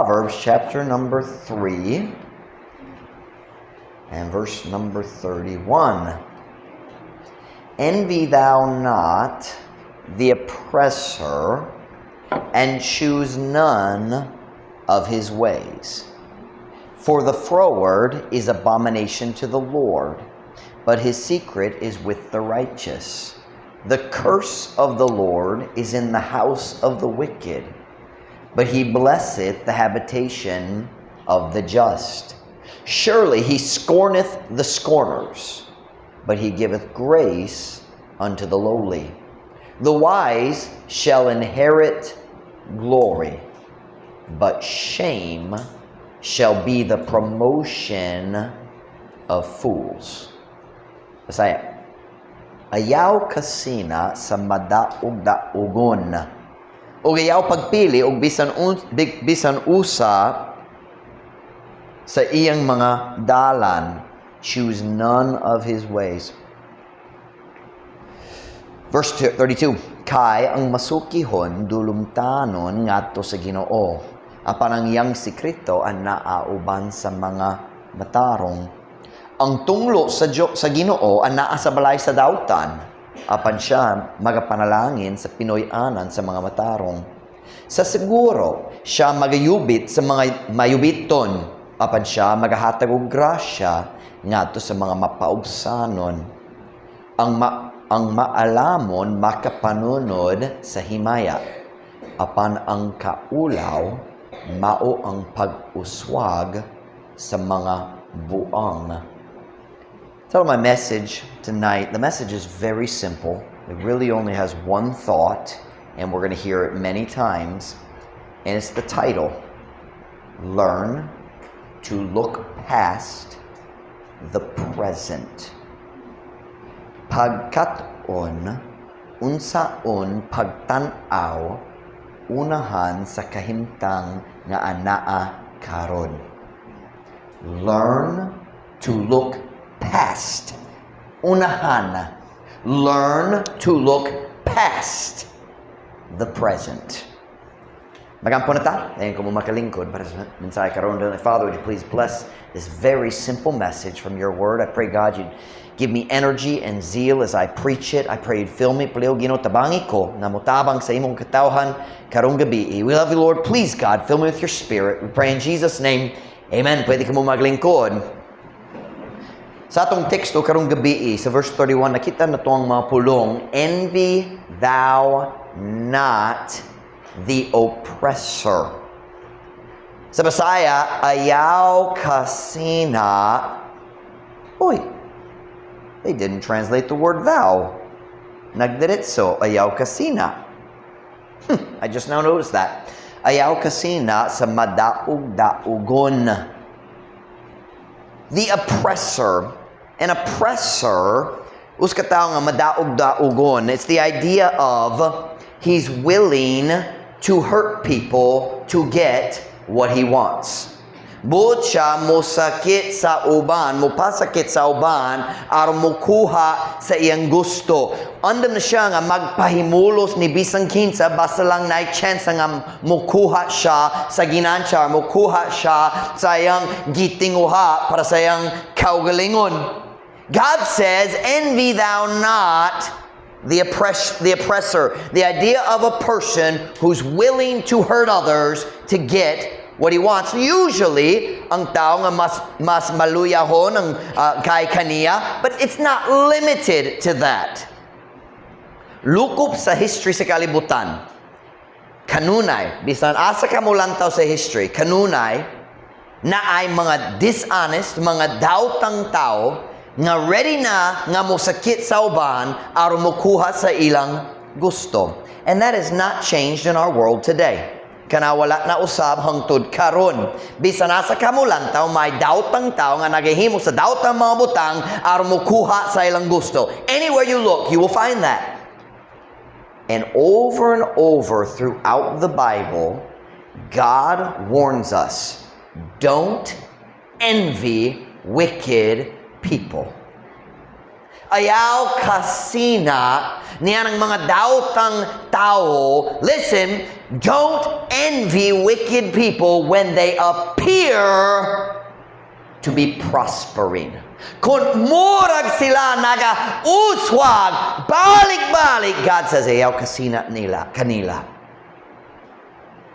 Proverbs chapter number 3 and verse number 31. "Envy thou not the oppressor, and choose none of his ways. For the froward is abomination to the Lord, but his secret is with the righteous. The curse of the Lord is in the house of the wicked, but he blesseth the habitation of the just. Surely he scorneth the scorners, but he giveth grace unto the lowly. The wise shall inherit glory, but shame shall be the promotion of fools." Bisaya. "Ayaw kasina sa madaog-daogon. Ug ayaw pagpili og bisan usa sa iyang mga dalan." Choose none of his ways. Verse 32, "Kay ang masukihon dulumtanon ngadto sa Ginoo, apan ang iyang sekreto anaa uban sa mga matarong. Ang tunglo sa Ginoo anaa sa balay sa dautan, apan siya magapanalangin sa pinuy-anan sa mga matarong. Sa siguro siya magayubit sa mga mayubiton, apan siya magahatag og grasya ngadto sa mga mapaubsanon. Ang maalamon makapanunod sa himaya, apan ang kaulaw mao ang pag-uswag sa mga buang." Title of my message tonight, the message is very simple. It really only has one thought, and we're going to hear it many times. And it's the title, "Learn to Look Past the Present." Pagkat-on, unsaon pagtan-aw unahan sa kahimtang nga anaa karon. Learn to look past. Unahan. Learn to look past the present. Magampo na ta. Dayon ko mo makalingkod para sa mensahe karon. Father, would you please bless this very simple message from your word? I pray, God, you'd give me energy and zeal as I preach it. I pray you'd fill me. Palihog, Ginoo, tabangi ko na motabang sa imong katawhan karong gabi. We love you, Lord. Please, God, fill me with your Spirit. We pray in Jesus' name. Amen. Pwede ka mo maglingkod. Sa atong teksto karong gabi, sa verse 31, nakita nato ang mga pulong, "Envy thou not the oppressor." Sa Bisaya, "ayaw kasina." Uy, they didn't translate the word "thou." Nagdiretso, "ayaw kasina." I just now noticed that. "Ayaw kasina sa madaog-daogon." The oppressor. An oppressor, usa ka tawo nga madaog-daogon. It's the idea of he's willing to hurt people to get what he wants. Buot siya mosakit sa uban, mopasakit sa uban, aron mokuha sa iyang gusto. Andam na siya nga magpahimulos ni bisan kinsa basta lang naay chance nga mokuha siya sa ginansya, mokuha siya sa iyang gitinguha para sa iyang kaugalingon. God says, "Envy thou not the oppressor." The idea of a person who's willing to hurt others to get what he wants. Usually, ang tao nga mas maluyahon ang kay kaniya, but it's not limited to that. Lukop sa history sa kalibutan, kanunay, bisan asa ka molantaw sa history, kanunay, naay mga dishonest, mga daotang tao, nga ready na nga mosakit sa uban aron mokuha sa ilang gusto. And that has not changed in our world today. Kana wala na usab hangtod karon. Bisan asa ka molantaw, may daotang tao nga nagahimo sa daotang mga butang aron mokuha sa ilang gusto. Anywhere you look, you will find that. And over throughout the Bible, God warns us, "Don't envy wicked people." Ayaw kasina Niya ng mga daotang tao, listen, don't envy wicked people when they appear to be prospering. Kung murag sila naga-uswag, balik-balik, God says, "Ayaw kasina nila, kanila."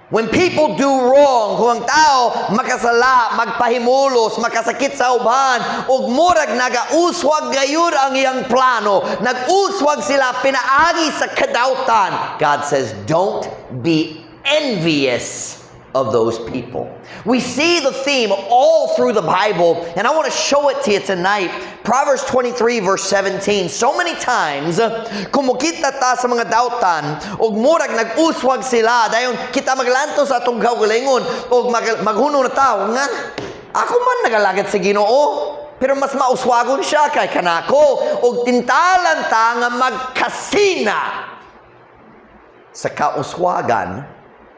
When people do wrong, kung ang tao makasala, magpahimulos, makasakit sa uban, ug murag nagauswag gayud ang iyang plano, nag-uswag sila pinaagi sa kadautan, God says, "Don't be envious of those people." We see the theme all through the Bible, and I want to show it to you tonight. Proverbs 23, verse 17. So many times, kung mokita ta sa mga dautan, ug murag nag-uswag sila, dayon kita maglantaw sa atong kaugalingon, ug maghunong na ta, nga, ako man nagalagad sa Ginoo, pero mas mauswagon siya kay kanako, ug tintalan ta nga magkasina sa kauswagan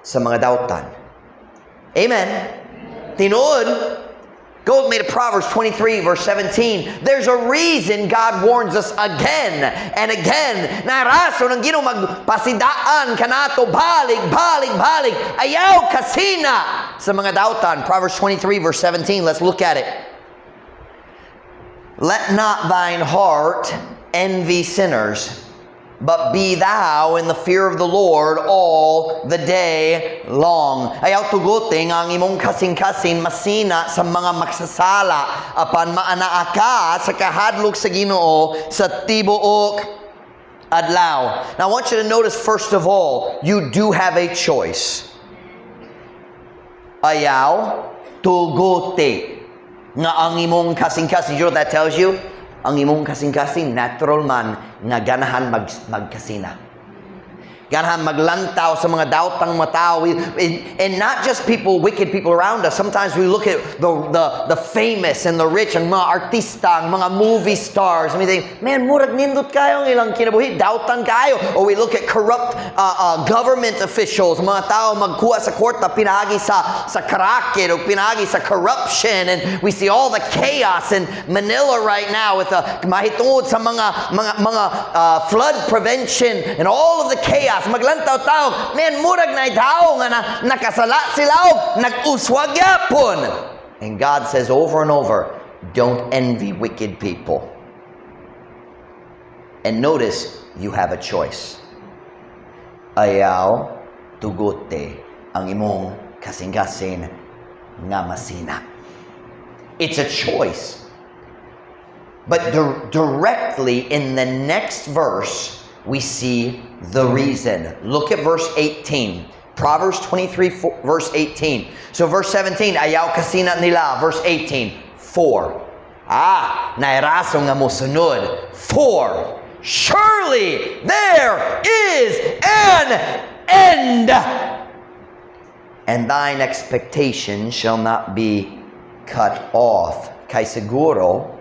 sa mga dautan. Amen. Tinuod. Go with me to Proverbs 23, verse 17. There's a reason God warns us again and again. Naay rason ang Ginoo magpasidaan kanato balik, balik, balik. Ayaw kasina sa mga dautan. Proverbs 23, verse 17. Let's look at it. "Let not thine heart envy sinners, but be thou in the fear of the Lord all the day long." Ayaw tuguti nga ang imong kasing-kasing masina sa mga magsasala apan maanaa ka sa kahadlok sa Ginoo sa tibuok adlaw. Now I want you to notice, first of all, you do have a choice. Ayaw tuguti nga ang imong kasing-kasing. You know what that tells you? Ang imong kasing-kasing natural man nga ganahan magkasina. Ganahan maglantaw sa mga daotang mga tao. And not just people, wicked people around us. Sometimes we look at the famous and the rich, ang mga artista, ang mga movie stars. And we think, "Man, murag nindot kayo ang ilang kinabuhi, dautan kayo." Or we look at corrupt government officials, mga tao magkuha sa kwarta, pinaagi sa racket o pinaagi sa corruption. And we see all the chaos in Manila right now with the mahitungod sa mga flood prevention and all of the chaos. Maglantaw tao, man, murag na tao nga na, nakasala sila og nag-uswag gyapon. And God says over and over, "Don't envy wicked people." And notice, you have a choice. Ayaw tuguti ang imong kasing-kasing nga masina. It's a choice. But directly in the next verse, we see the reason. Look at verse 18. Proverbs 23, verse 18. So verse 17, ayaw kasina nila. Verse 18, 4. Ah, naay rason nga mosunod. "For surely there is an end, and thine expectation shall not be cut off." Kay siguro,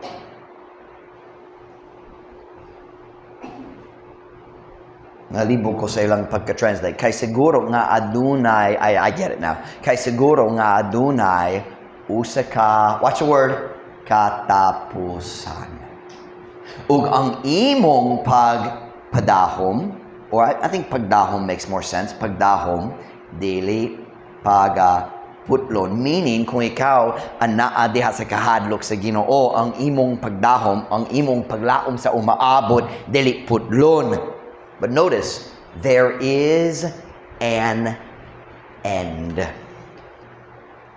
nalibog ko sa ilang pagka-translate. Kay siguro nga adunay, I get it now. Kay siguro nga adunay usa ka, watch the word, katapusan. Ug ang imong pagpadahom, or I think pagdahom makes more sense, pagdahom, dili pagaputlon. Meaning, kung ikaw ang naa diha sa kahadlok sa Ginoo, ang imong pagdahom, ang imong paglaom sa umaabot, dili putlon. But notice, there is an end.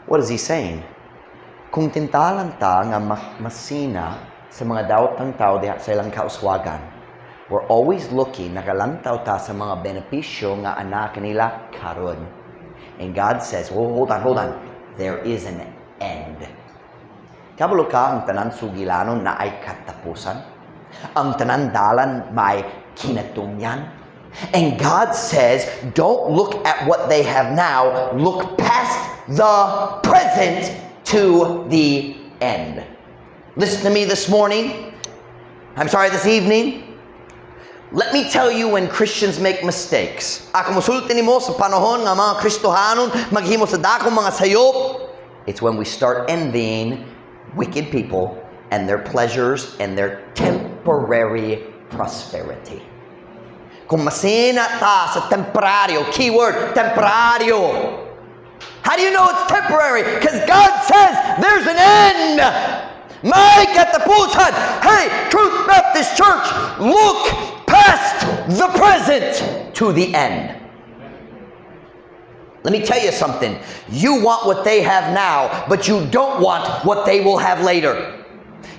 What is he saying? Kung tintalan ta nga masina sa mga daotang tao diha sa ilang kauswagan, we're always looking, nakalantaw ta sa mga benepisyo nga anaa kanila karon. And God says, "Well, hold on, hold on. There is an end." Kabalo ka ang tanan sugilanon naay katapusan? Ang tanan dalan may kinatungyan? And God says, "Don't look at what they have now. Look past the present to the end." Listen to me this morning. I'm sorry, this evening. Let me tell you when Christians make mistakes. Ako musulti nimo sa panahon nga mga Kristohanon maghimo sa dakong mga sayop. It's when we start envying wicked people and their pleasures and their temporary prosperity. Kung masina ta sa temporaryo, keyword, temporaryo. How do you know it's temporary? Because God says there's an end. May katapusan. Hey, Truth Baptist Church, look past the present to the end. Let me tell you something. You want what they have now, but you don't want what they will have later.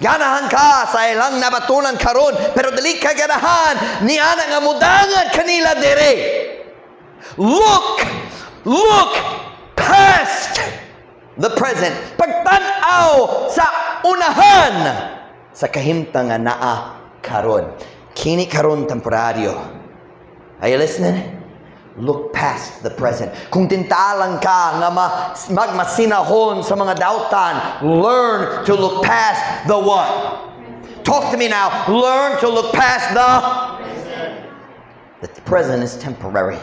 Ganahan ka sa ilang nabatunan karon, pero dili ka ganahan ni ana nga mudangan kanila diri. Look past the present. Pagtan-aw sa unahan sa kahimtang nga naa karon. Kini karon temporaryo. Are you listening? Look past the present. Kung tintalang ka nga magmasinahon sa mga dautan, learn to look past the what? Talk to me now. Learn to look past the present. The present is temporary.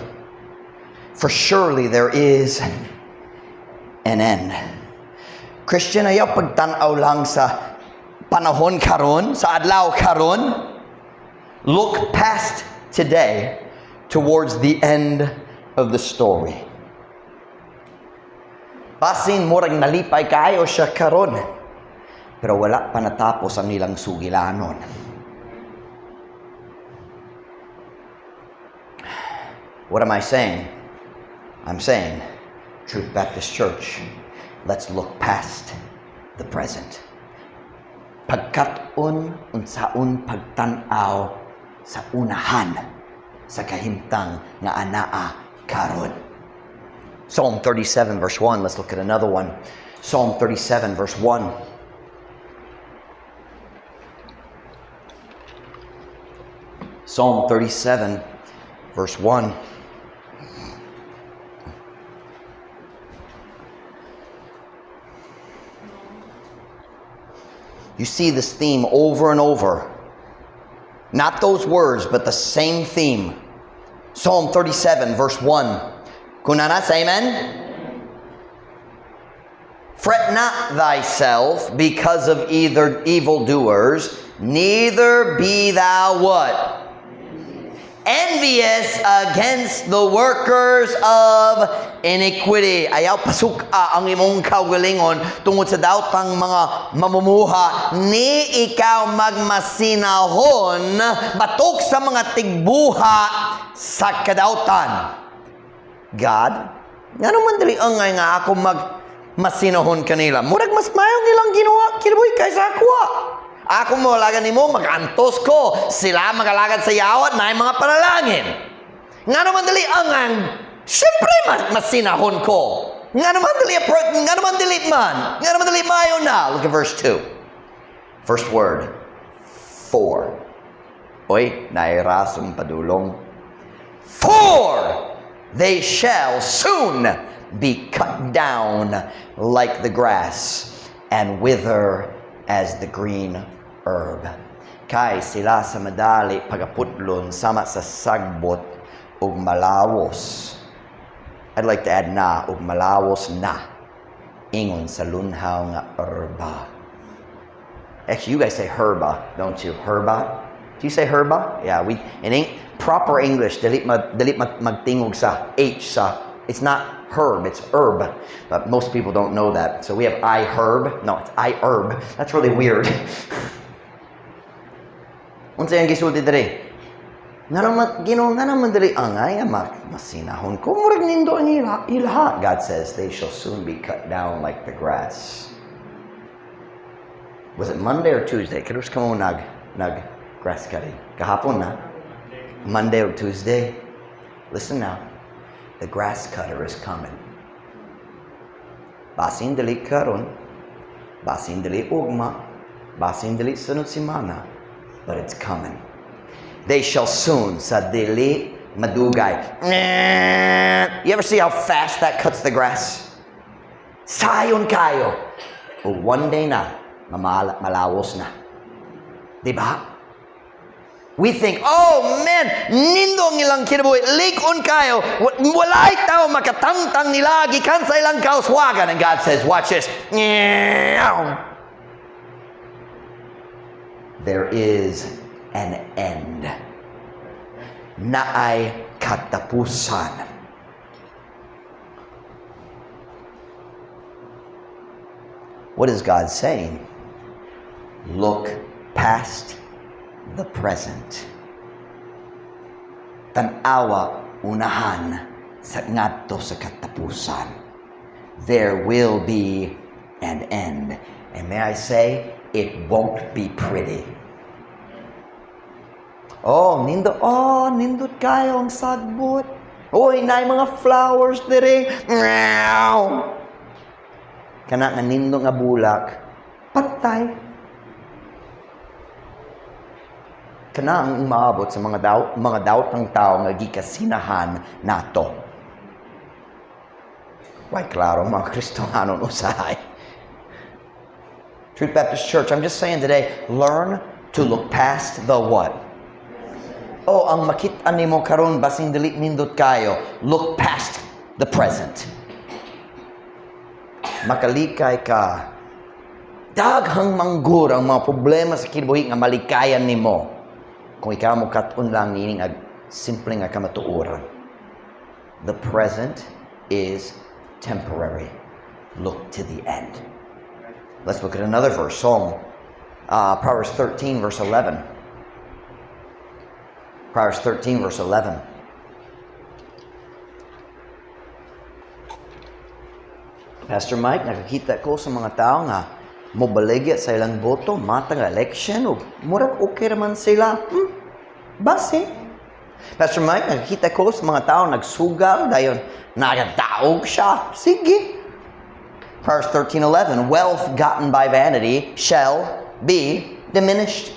For surely there is an end. Christian, ayaw pagtanaw lang sa panahon karon, sa adlaw karon. Look past today towards the end of the story. Basin murag nalipay kayo siya karon. Pero wala pa natapos ang ilang sugilanon. What am I saying? I'm saying, Truth Baptist Church, let's look past the present. Pagkat-on unsaon pagtan-aw sa unahan sa kahimtang nga anaa karon. Psalm 37 verse 1, let's look at another one. Psalm 37 verse 1. Psalm 37 verse 1. You see this theme over and over. Not those words, but the same theme. Psalm 37, verse 1. Kunana, say amen. Fret not thyself because of either evildoers, neither be thou what? Envious against the workers of iniquity. Ayaw pasuka ang imong kaugalingon tungod sa daotang mga mamumuha ni ikaw magmasinahon batok sa mga tigbuha sa kadautan. God, ngano man dili angay nga ako magmasinahon kanila? Murag mas mayong ilang ginawa kinabuhi kaysa ako. Ako mo alagad nimo, magantos ko. Sila magalagad sa yawat na mga panalangin. Nga naman dili ang siyempre masinahon ko. Nga naman dili nga naman dili man. Nga naman dili mayo na. Look at verse 2. First word, for. Oy, nairasong padulong. For they shall soon be cut down like the grass and wither as the green herb. Kay sila sa madali pagaputlon sama sa sagbot ug malawos. I'd like to add na, ug malawos na ingon sa lunhaw nga herba. Actually, you guys say herba, don't you? Herba? Do you say herba? Yeah, we in proper English dili magtingog sa H sa, it's not herb, it's herb. But most people don't know that. So we have I herb. No, it's I herb. That's really weird. Unsa yang gisulti diri? Nga Ginoo, nga naman diri angay nga masinahon ko murag nindo ang ilaha. God says they shall soon be cut down like the grass. Was it Monday or Tuesday? Kanus kamo nag grass cutting? Kahapon na. Monday or Tuesday? Listen now. The grass cutter is coming. Basin dili karon, basin dili ugma, basin dili sunod semana, but it's coming. They shall soon, sa dili madugay. You ever see how fast that cuts the grass? Sayon kayo. O one day na, malawos na. Diba? We think, oh man, nindo ang ilang kinabuhi, lig-on kayo, walay tao makatangtang nila, gikan sa ilang kauswagan. And God says, watch this. There is an end. Naay katapusan. What is God saying? Look past the present. Tan-awa unahan sa ngadto sa katapusan. There will be an end. And may I say, it won't be pretty. Oh, nindot, oh, nindot kayo ang sagbot. Uy, naay mga flowers diri. Meow. Kana nga nindot nga bulak, patay. Kana ang umaabot sa mga dawtang tao nga gikasinahan nato. Way klaro mga Kristohanon usahay. Truth Baptist Church, I'm just saying today, learn to look past the what? Oh, ang makita nimo karon basin dili nindot kayo. Look past the present. Makalikay ka. Daghang manggur ang mga problema sa kinabuhi nga malikayan nimo. Kung ikaw mo kat-on lang nining ag simple nga kamatuoran. The present is temporary. Look to the end. Let's look at another verse. Proverbs 13, verse 11. Proverbs 13, verse 11. Pastor Mike, nakakita ko sa mga tao nga mobaligya sa ilang boto, matag election, ug murag okay raman sila. Base. Pastor Mike, nakakita ko sa mga tao nagsugal, dayon nagadaog siya. Sige. Proverbs 13:11, wealth gotten by vanity shall be diminished.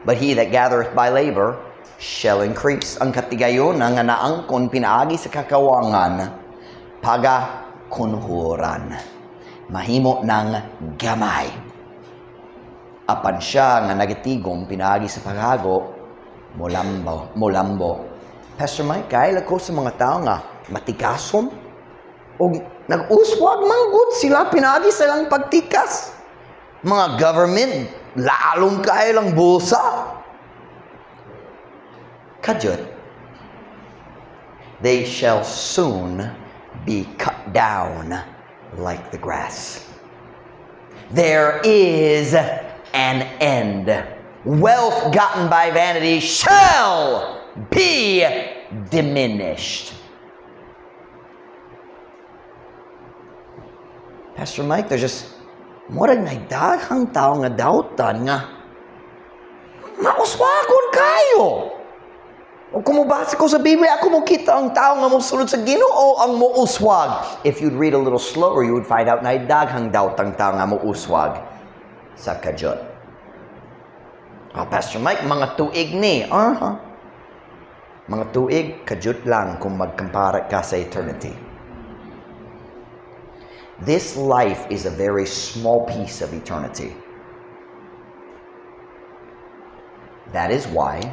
But he that gathereth by labor shall increase. Ang katigayon nga naangkon pinaagi sa kakawangan, paga kunhuran. Mahimo ng gamay. Apan siya nga nagatigom pinaagi sa paghago, molambo, molambo. Pastor Mike, kaila ko sa mga tao nga matikason og nag-uswag manggod sila pinaagi sa ilang pagtikas. Mga government, lalong kayo lang bulsa. Kadyot, they shall soon be cut down like the grass. There is an end. Wealth gotten by vanity shall be diminished. Pastor Mike, there's just murag na daghang tao nga dautan nga mauswagon kayo. O kung mobasa ko sa Biblia, ako mokita ang tao nga mosunod sa Ginoo ang mouswag. If you'd read a little slower, you would find out na daghang daotang tao nga mouswag sa kadyot. Oh, Pastor Mike, mga tuig ni. Mga tuig, kadyot lang kung magkumpara ka sa eternity. This life is a very small piece of eternity. That is why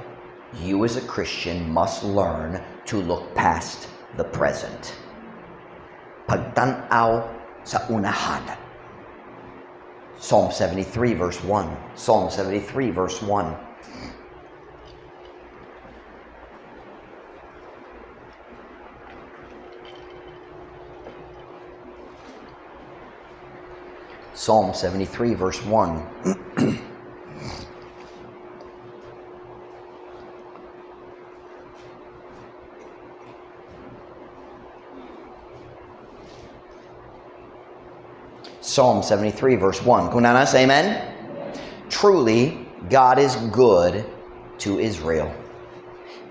you as a Christian must learn to look past the present. Pagtanaw sa unahan. Psalm 73 verse 1. Psalm 73 verse 1. Psalm 73 verse 1. Psalm 73 verse 1. Kung naa na, say amen. Truly, God is good to Israel,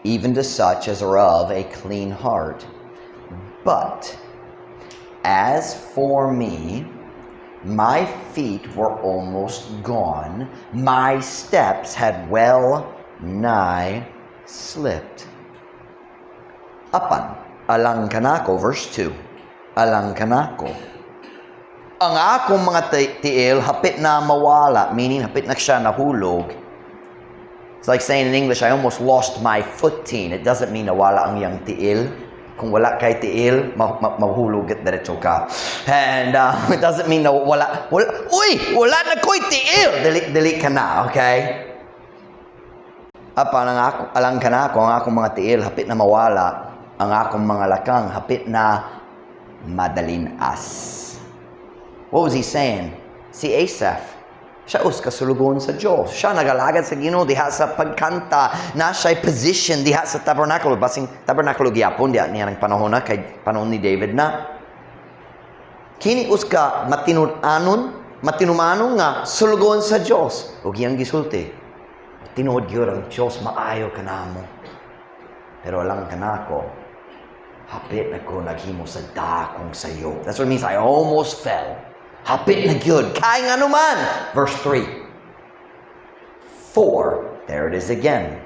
even to such as are of a clean heart. But as for me, my feet were almost gone, my steps had well nigh slipped. Apan, alang kanako, verse 2, alang kanako. Ang akong mga tiil, hapit na mawala, meaning hapit na siya nahulog. It's like saying in English, I almost lost my footing. It doesn't mean nawala ang iyang tiil. Kung wala kay tiil, mahulog at diretso ka. And it doesn't mean na wala, wala, uy, wala na ko'y tiil. Dili, dili ka na, okay? Apan ang ako, alang kanako, ang akong mga tiil hapit na mawala, ang akong mga lakang hapit na madalin-as. What was he saying? Si Asaph, siya usa ka sulugoon sa Diyos. Siya nagalagad sa Ginoo diha sa pagkanta. Na siya'y position diha sa tabernacle. Basing tabernacle gyapon diha niya ng panahon na kay panahon ni David na. Kini usa ka matinud-anon, matinumanon nga sulugoon sa Dios. Ug iyang gisulti, tinuod gyud ang Dios maayo kanamo. Pero alang kanako, hapit na ko naghimo sa dakong sayop. That's what it means. I almost fell. Hapit na gyud. Kay ngano man. Verse 3. For, there it is again.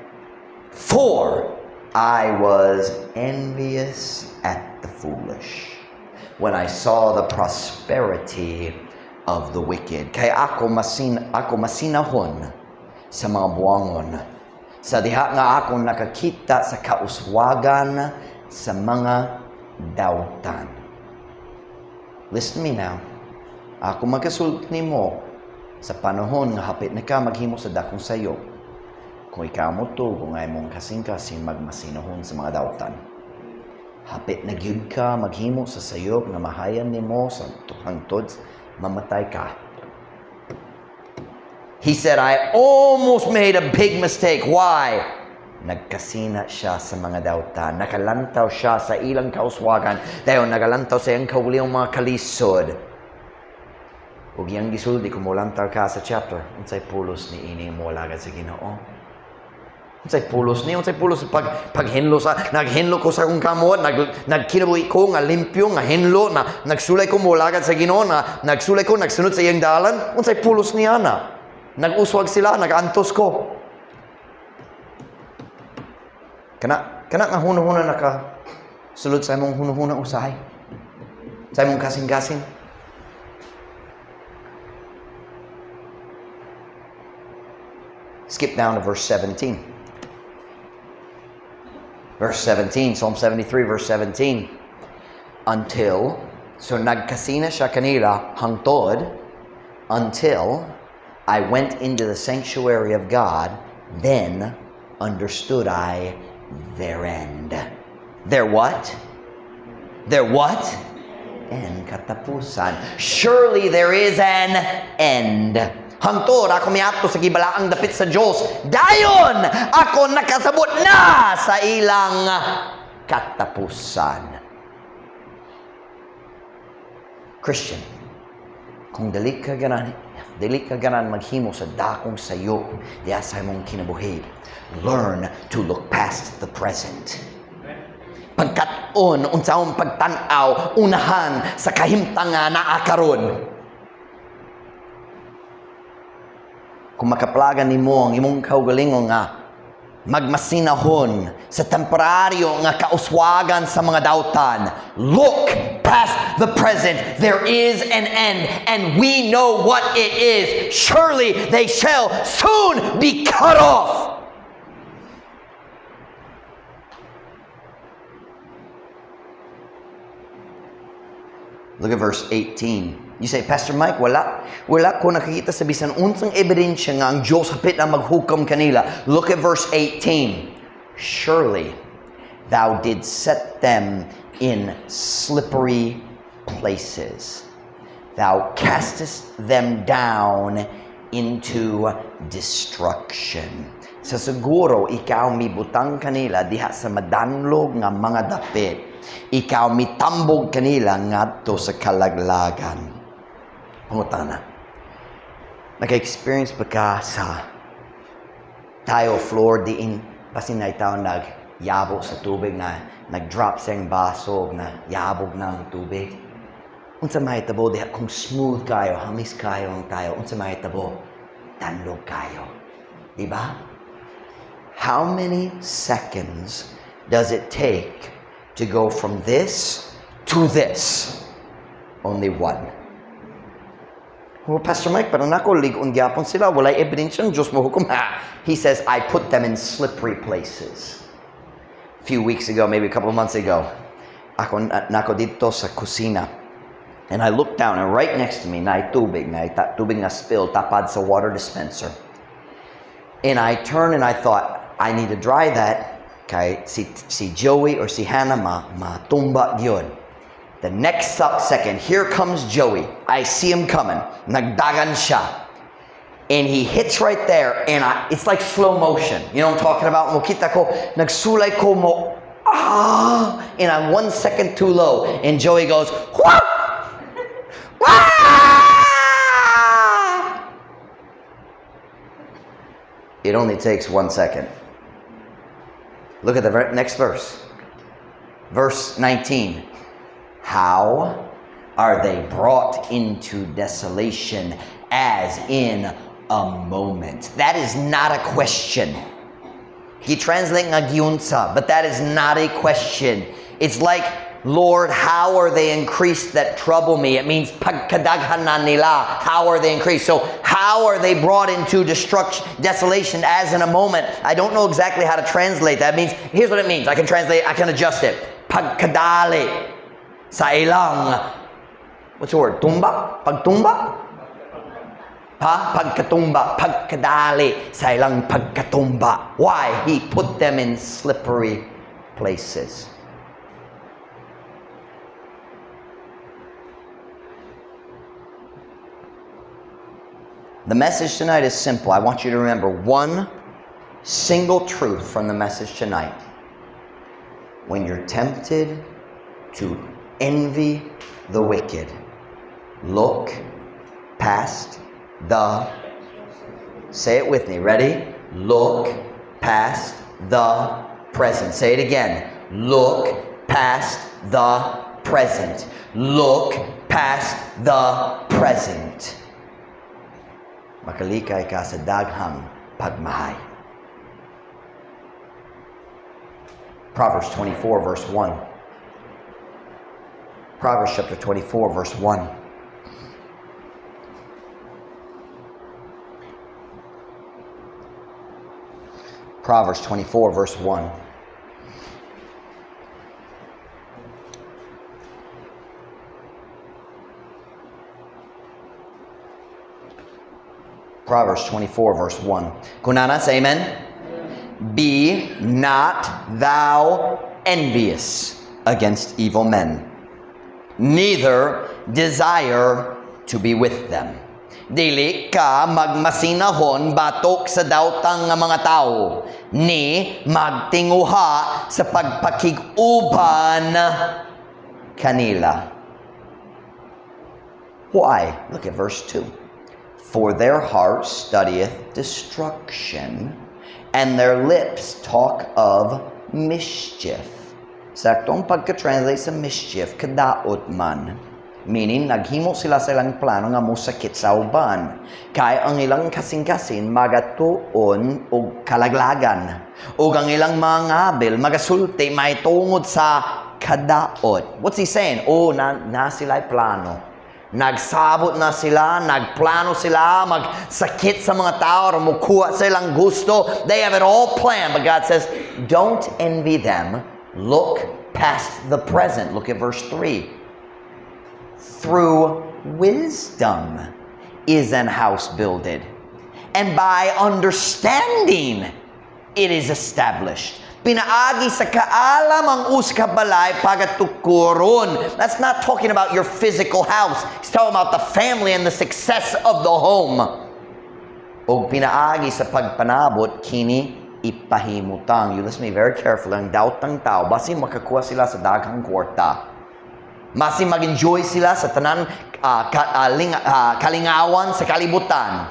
For I was envious at the foolish when I saw the prosperity of the wicked. Kay ako masinahon sa mga buangon. Sa diha nga ako nakakita sa kauswagan sa mga dautan. Listen to me now. Ako magasulti nimo sa panahon nga hapit na ka maghimo sa dakong sayop. Kung ikaw motuo nga imong kasing-kasing magmasinahon sa mga dautan. Hapit na gyud ka maghimo sa sayop nga mahayan nimo sa hangtod mamatay ka. He said, "I almost made a big mistake." Why? Nagkasina siya sa mga dautan. Nakalantaw siya sa ilang kauswagan. Dayon nagalantaw sa iyang kaugalingong mga kalisod. Ug iyang gisulti, kung molantaw ka sa chapter, unsay pulos ni ini moalagad sa Ginoo? Unsay pulos ni? Unsay pulos sa paghinlo sa naghinlo ko sa akong kamot, nagkinabuhi ko nga limpyo, nga hinlo, na nagsulay ko moalagad sa Ginoo, na nagsulay ko nagsunod sa iyang dalan. Unsay pulos niya na? Nag-uswag sila, nag-antos ko. Kana nga hunahuna naka sulod sa imong hunahuna usahay. Sa imong kasing-kasing. Skip down to verse 17. Verse 17, Psalm 73, verse 17. Until, so nagkasina siya kanila hangtod, until I went into the sanctuary of God, then understood I their end. Their what? Their what? End, katapusan. Surely there is an end. Hangtod ako miadto sa gibalaang dapit sa Dios. Dayon ako nakasabot na sa ilang katapusan. Christian, kung dili ka ganahan maghimo sa dakong sayop diha sa imong kinabuhi, learn to look past the present. Pagkat-on, unsaon pagtan-aw, unahan sa kahimtang nga naa karon. Kung makaplagan nimo ang imong kaugalingon nga magmasinahon sa temporaryo nga kauswagan sa mga dautan, look past the present. There is an end, and we know what it is. Surely they shall soon be cut off. Look at verse 18. You say, "Pastor Mike, wala ko nakikita sa bisan unsang ebidensya nga ang Diyos hapit na maghukom kanila." Look at verse 18. Surely thou didst set them in slippery places. Thou castest them down into destruction. Sa siguro, ikaw mibutang kanila diha sa madanlog nga mga dapit. Ikaw mitambog kanila ngadto sa kalaglagan. Pangutana. Naka-experience ba ka sa tile floor diin basin na itaw nagyabo sa tubig na nag-drop sa iyang baso na yabog na ang tubig? Unsa mahitabo diha kung smooth kayo, hamis kayo ang tile, unsa mahitabo? Danlog kayo. Di ba? How many seconds does it take to go from this to this? Only one. "Well, Pastor Mike, pero nako, lig-on gyapon sila. Walay ebidensya ang Diyos mo hukom." Ha! He says, "I put them in slippery places." A few weeks ago, maybe a couple of months ago, ako nako didto sa kusina. And I looked down, and right next to me, naay tubig, naay tubig nga spill, tapad sa water dispenser. And I turned and I thought, I need to dry that kay si Joey or si Hannah matumba gyud. The next second, here comes Joey. I see him coming. Nagdagan siya. And he hits right there, and it's like slow motion. You know what I'm talking about? Mokita ko, nagsulay ko mo, ah, and I'm 1 second too low. And Joey goes, "Wah! Wah!" It only takes 1 second. Look at the next verse. Verse 19. How are they brought into desolation as in a moment? That is not a question. He translate nga giunsa, but that is not a question. It's like, "Lord, how are they increased that trouble me?" It means pagkadaghan na nila. How are they increased? So how are they brought into destruction, desolation as in a moment? I don't know exactly how to translate that. It means, here's what it means. I can translate, I can adjust it. Pagkadali sa ilang, what's the word? Tumba? Pagtumba? Pa? Pagkatumba. Pagkadali sa ilang pagkatumba. Why? He put them in slippery places. The message tonight is simple. I want you to remember one single truth from the message tonight. When you're tempted to envy the wicked, look past the, say it with me, ready? Look past the present. Say it again. Look past the present. Look past the present. Makalikay ka sa daghang pagmahay. Proverbs 24 verse 1. Proverbs chapter 24 verse 1. Proverbs 24 verse 1. Proverbs 24 verse 1. Kunana, say amen. Be not thou envious against evil men, neither desire to be with them. Dili ka magmasinahon batok sa daotang nga mga tao, ni magtinguha sa pagpakig-uban kanila. Why? Look at verse 2. For their heart studieth destruction, and their lips talk of mischief. Saktong pagka-translate sa mischief, kadaot man. Meaning, naghimo sila sa ilang plano nga mosakit sa uban. Kay ang ilang kasing-kasin magatuon og kalaglagan. Ug ang ilang mga ngabil magasulti mahitungod sa kadaot. What's he saying? Oh, na sila'y plano. Nagsabot na sila, nagplano sila, magsakit sa mga tao, or mukuha sa ilang gusto. They have it all planned. But God says, "Don't envy them. Look past the present." Look at verse 3. Through wisdom is an house builded, and by understanding it is established. Pinaagi sa kaalam ang usa ka balay pagatukuron. That's not talking about your physical house. He's talking about the family and the success of the home. Og pinaagi sa pagpanabot kini ipahimutang. You listen to me very carefully. Ang daotang tao, basin makakuha sila sa daghang kwarta. Basin mag-enjoy sila sa tanan kalingawan sa kalibutan.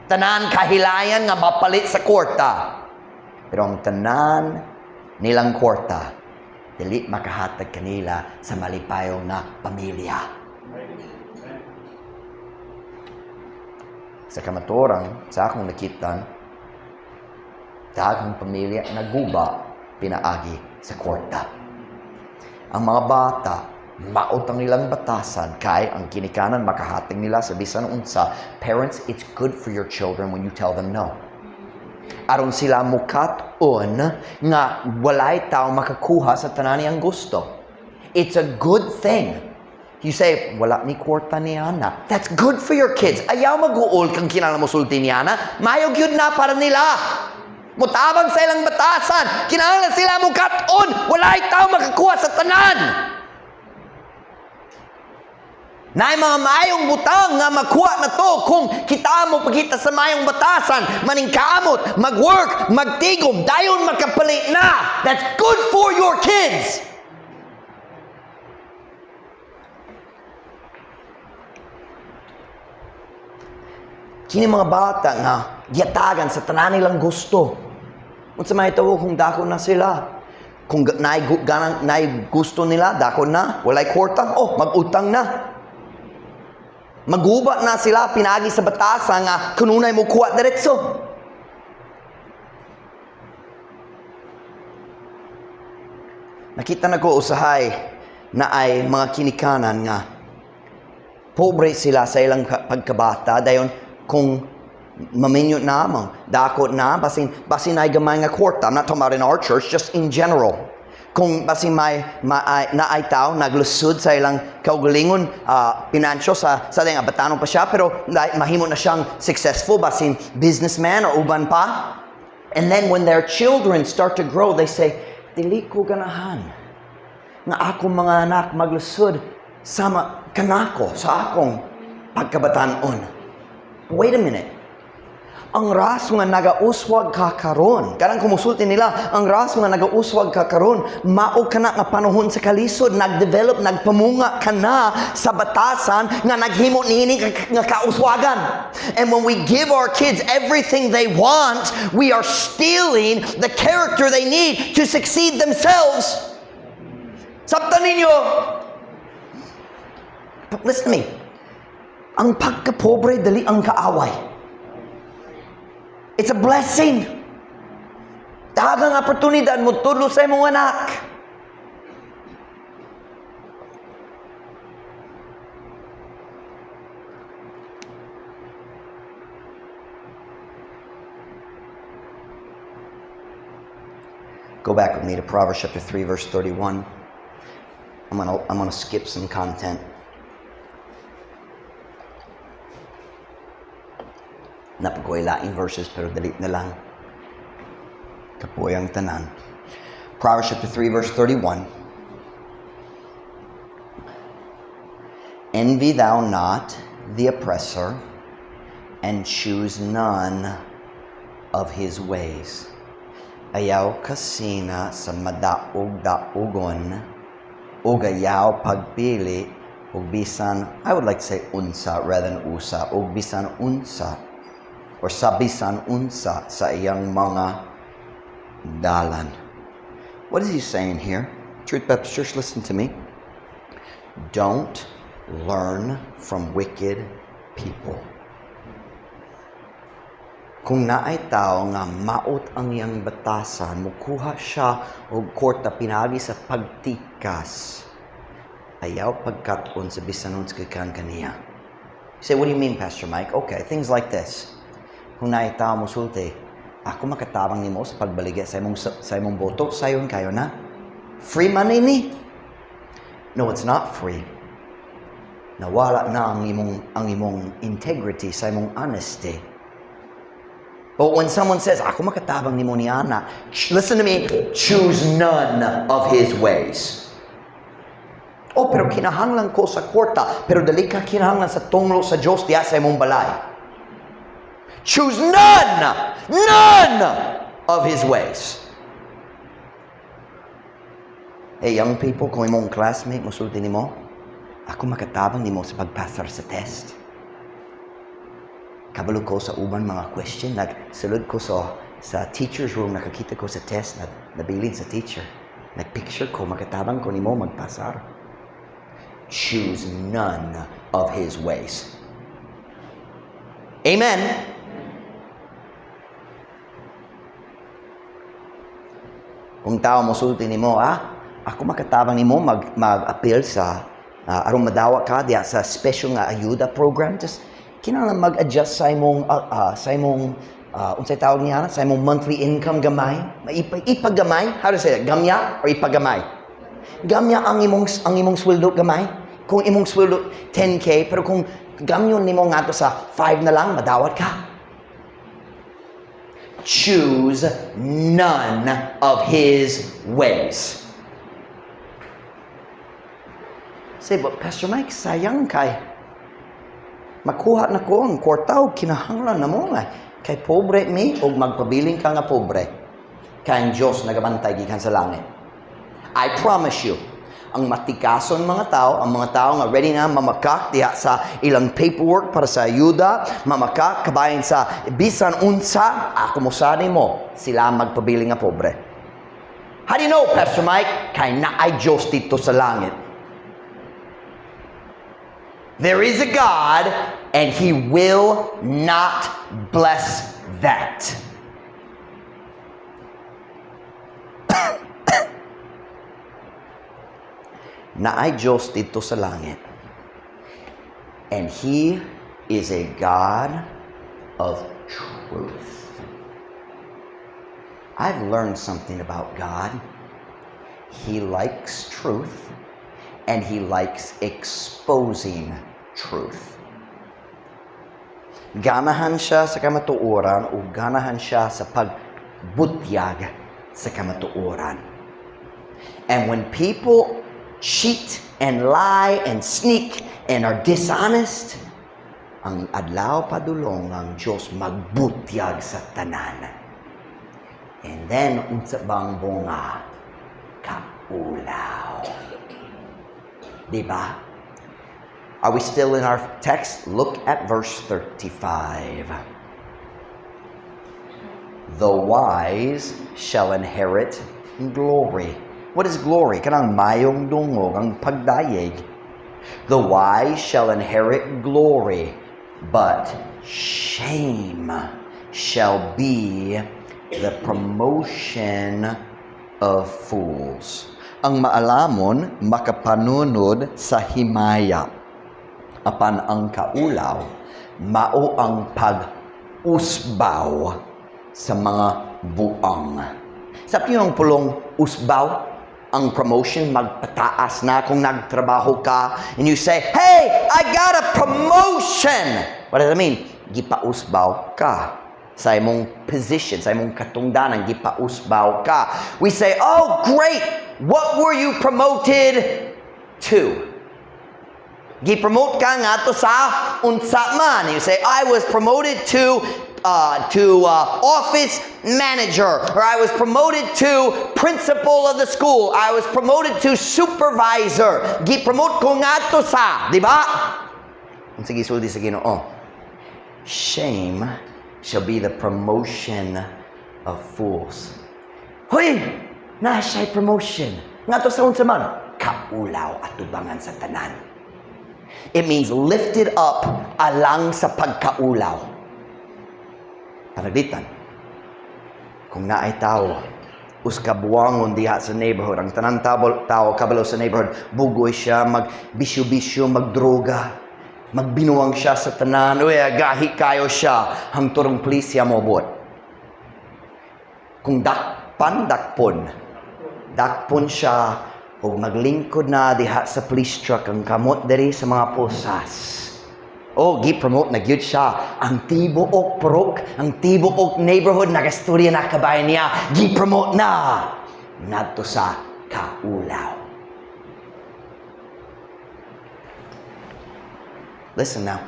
Tanan kahilayan nga mapalit sa kwarta. Pero ang tanan nilang kwarta, dili makahatag kanila sa malipayong na pamilya. Sa kamatuoran, sa akong nakita, daghang pamilya naguba pinaagi sa kwarta. Ang mga bata, maot ang ilang batasan kay ang ginikanan makahatag nila sa bisan unsa. Parents, it's good for your children when you tell them no. Aron sila mukat-on nga walay tao makakuha sa tanan niyang gusto. It's a good thing. You say, "Wala ni kwarta ni Ana." That's good for your kids. Ayaw mag-uol kang kinahanglan mo sulti ni Ana. Mayo gyud na para nila. Mutabang sa ilang batasan. Kinahanglan sila mukat-on. Walay tao makakuha sa tanan. Naay mga maayong butang nga makuha na to kung kita mo pagita sa maayong batasan, maningkamot, mag-work, magtigom, dayon makapalit na. That's good for your kids. Kini mga bata nga giyatagan sa tanan nilang gusto. Unsa may tuo kung dako na sila? Kung naay ganang naay gusto nila, dako na, walay kwarta, oh, mag-utang na. Maguba na sila pinagi sa batasan nga kununay mo kuha diretso. Nakita na ko usahay na ay mga kinikanan nga pobre sila sa ilang pagkabata, dayon kung maminyo na, mang dako na, basin ay gamay nga kwarta. I'm not talking about in our church, just in general. Kung basin may naay tao naglusud sa ilang kaugalingon finansyo sa nga batanon pa siya, pero mahimo na siyang successful basin businessman or uban pa. And then when their children start to grow, they say, "Dili ko ganahan nga akong mga anak maglusud sama kanako sa akong pagkabatanon." Wait a minute. Ang raso nga nagauswag ka karon, kanang kumusulti nila, ang raso nga nagauswag ka karon, mao kana nga panahon sa kalisod, nagdevelop, nagpamunga ka na sa batasan nga naghimo niini nga kauswagan. And when we give our kids everything they want, we are stealing the character they need to succeed themselves. Sabtan ninyo. But listen to me. Ang pagkapobre, dali ang kaaway. It's a blessing. Daghang oportunidad mo tudlo sa imong anak. Go back with me to Proverbs chapter 3, verse 31. I'm gonna skip some content. Napagkuhilaing verses pero dali na lang. Kapoy ang tanan. Proverbs chapter 3, verse 31. "Envy thou not the oppressor, and choose none of his ways." Ayaw kasina sa madaog-daugon, ug ayaw pagpili, ug bisan, I would like to say unsa rather than usa, ug bisan unsa, or sa bisan unsa sa iyang mga dalan. What is he saying here? Truth Baptist Church, listen to me. Don't learn from wicked people. Kung naay tao nga maot ang iyang batasan, mukuha siya og kwarta pinaagi sa pagtikas, ayaw pagkat-on sa bisan unsa gikan kaniya. You say, "What do you mean, Pastor Mike?" Okay, things like this. Kung naay tao mosulti, "Ako makatabang nimo sa pagbaligya sa imong boto, sayon kayo na. Free money ni." No, it's not free. Nawala na ang imong integrity sa imong honesty. But when someone says, "Ako makatabang nimo ni ana," listen to me, choose none of his ways. "Oh, pero kinahanglan ko sa kwarta," pero dali ka kinahanglan sa tunglo sa Diyos diya sa imong balay. Choose none, none of his ways. Hey, young people, kung imong classmate musulti nimo, "Ako makatabang nimo sa pagpasar sa test. Kabalo ko sa uban mga question, nagsulod ko sa teacher's room, nakakita ko sa test na nabilin sa teacher. Nagpicture ko, makatabang ko nimo magpasar." Choose none of his ways. Amen. Kung tao mosulti nimo, "Ako makatabang nimo mag-appeal sa aron madawa ka diya sa special nga ayuda program," just kinahanglan mag-adjust sa imong unsay tawag niya na, sa imong monthly income gamay, ipagamay, how to say that? Gamya or ipagamay? Gamya ang imong sweldo gamay. Kung imong sweldo 10K, pero kung gamyon nimo ngadto sa 5 na lang, madawat ka. Choose none of His ways. Say, "But Pastor Mike, sayang kay makuha na ko ang kwarta og kinahanglan na mo nga kay pobre mi," og magpabiling ka nga pobre. Kay ang Diyos nagabantay gikan sa langit. I promise you, ang matikason mga tao, ang mga tao nga ready na mamakak diha sa ilang paperwork para sa ayuda, mamakak kabahin sa bisan unsa, ako mosani mo, sila magpabiling nga pobre. How do you know, Pastor Mike? Kay naay Diyos dito sa langit. There is a God, and He will not bless that. Naay Diyos dito sa langit. And He is a God of truth. I've learned something about God. He likes truth and He likes exposing truth. Ganahan siya sa kamatuoran o ganahan siya sa pagbutyag sa kamatuoran. And when people cheat and lie and sneak and are dishonest, ang adlaw padulong ang Diyos magbutyag sa tanan. And then, unsa bang bunga? Kaulaw. Diba? Are we still in our text? Look at verse 35. The wise shall inherit glory. What is glory? Kanang mayong dungog, ang pagdayeg. The wise shall inherit glory, but shame shall be the promotion of fools. Ang maalamon makapanunod sa himaya. Apan ang kaulaw, mao ang pag-usbaw sa mga buang. Sa ang pulong usbaw, ang promotion, magpataas na kung nagtrabaho ka and you say, "Hey, I got a promotion!" What does that mean? Gipausbaw ka sa imong position, sa imong katungdanan, gipausbaw ka. We say, "Oh, great! What were you promoted to?" Gi-promote ka ngadto sa unsa man. You say, "I was promoted to office manager," or "I was promoted to principal of the school. I was promoted to supervisor. Gi-promote ko ngadto sa," di ba? Unsa gisulti sa Ginoo? Shame shall be the promotion of fools. Hoy, naa siya'y promotion. Ngadto sa unsa man? Kaulaw atubangan sa tanan. It means lifted up alang sa pagkaulaw. Pananglitan, kung naay tao, usa ka buangon diha sa neighborhood, ang tanan tao kabalo sa neighborhood, bugoy siya, magbisyo-bisyo, magdroga, magbinuang siya sa tanan, uy, gahi kayo siya, hangtod ang pulisya moabot. Kung dakpan, dakpon. Dakpon siya, ug maglingkod na diha sa police truck ang kamot diri sa mga pulsas. Oh, gi-promote na gyud siya. Ang tibuok purok, ang tibuok neighborhood nagastorya na kabahin niya. Gi-promote na ngadto sa kaulaw. Listen now.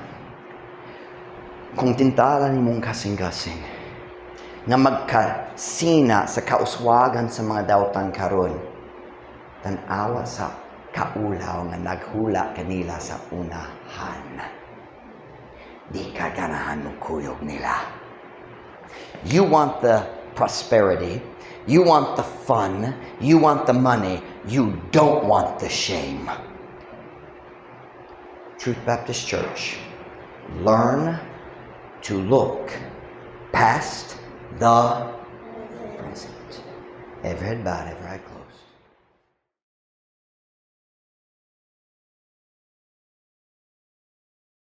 Kung tintala nimong kasing-kasing nga magkasina sa kauswagan sa mga dautan karon, tan-awa sa kaulaw nga naghula kanila sa unahan. Di ka ganahan mo kuyog nila. You want the prosperity, you want the fun, you want the money, you don't want the shame. Truth Baptist Church, learn to look past the present. Every head bowed, every eye closed.